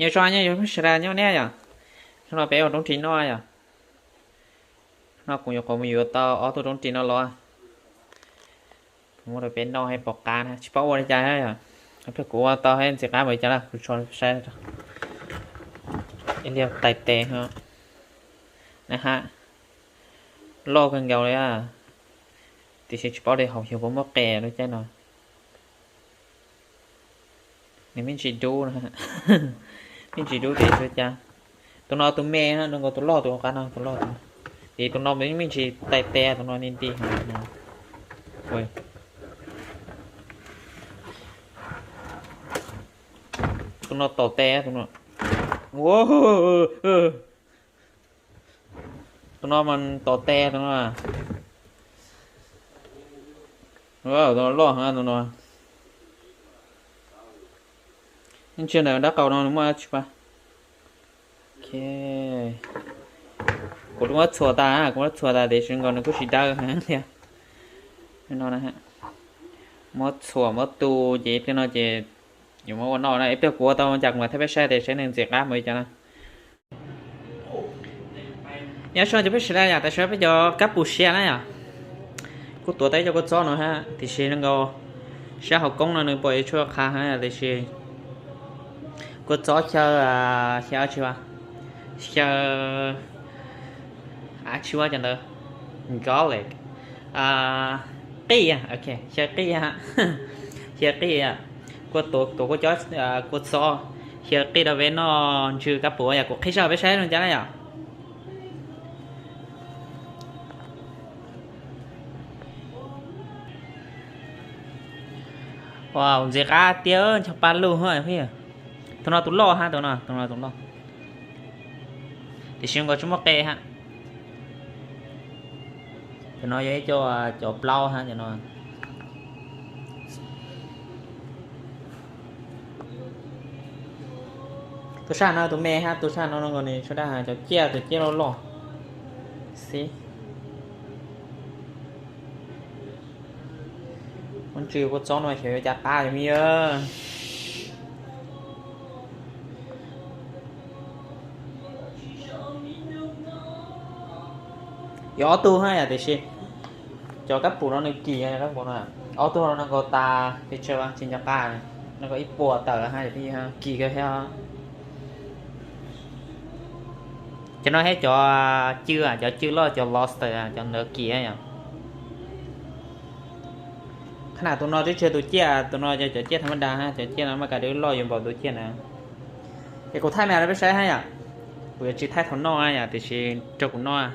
Nyob zoo nyob zoo sawv daws nyob nej yom. Hnub no peb ua roob ris noj yom. No kuv nyuam qhuav mus yuav tau ob tug roob ris no los. Kuv muab rau peb noj pom qab na, tsis paub ua li cas yom. Pliag kuv ua tau thiab ntxim qab npaum li cas na kuv tso saib. Ib liag tais tes na ha, loj kawg nkaus li, tiam sis tsis paub li hauv xyov puas muaj qe lub caij no. Nws me ntsis dub, me ntsis dub tias xyov cas. Tus no tus me, nws nkaus tus loj tus qab no tus loj tus no. Ces tus no me ntsis tais tes, tus no ni nti. Tus no tom tes, tus no. Tus no mas tom tes tus no. Tus no loj heev tus no. Yeej tsis ntawm dab qau no nws muaj tsis pa. Kuv muab txhuam tas, kuv muab txhuam tas tiam sis nkaus nws kuj tsis dawb thiab. No, muab txhuam muab tu ces ib pliag no ces yuav muab ua noj na. Ib pliag kuv ua tau cas kuv mam thiab peb saib tias saib nws ntxim qab npaum li cas na. Nyob zoo cov phooj ywg sawv daws yom, tam sim no peb cov kab pus siab na yom. Kuj tuav tau ib co kua txob no hab, tiam sis zoo nkaus sab hauv koob no nws pom yuav tshuav qha hab tiam sis kua txob xyaw, xyaw tsis, xyaw, a tsis ua cov ntawd, garlic, qij, xyaw qij, xyaw qij, kua tuav, tuav kua txob, xyaw qij rau peb noj ntsw kab pus yom. Kuv qhib zaj peb saib zoo cas na yom. Ua ntxim qab tiag, ncho pa lug. Tus no tus loj hab, tus no tus no tus loj, tiam sis nkaus tsis muaj qe hab. Cov no yog ib co, cov plaub hab cov no. Tus sab no tus me hab, tus sab no nkaus nws sawv dab, cov ciaj, cov ciaj loj loj xwb. Muab ntsw kua txob no xyov yuav cas qab yom me yawg. Yog ob tug hab yom, tiam sis cov kab pus no nws kim, ob tug no nkaus tas pes tsawg tsis nco qab, nkaus ib puas tawm hab, kim kawg thiab. Cov no thiab cov cw, cov cw loj, cov lobster, cov ntawd kim yom. Qhov no tus no twb tsis yog tus ciaj, tus no yog cov ciaj tham ma da hab, cov ciaj no mas kav dub loj yuav npaum tus ciaj na. Es kuv thaij me rau peb saib hab yom. Kuv yuav tsis thaij thaum noj yom, tiam sis rau kuv noj.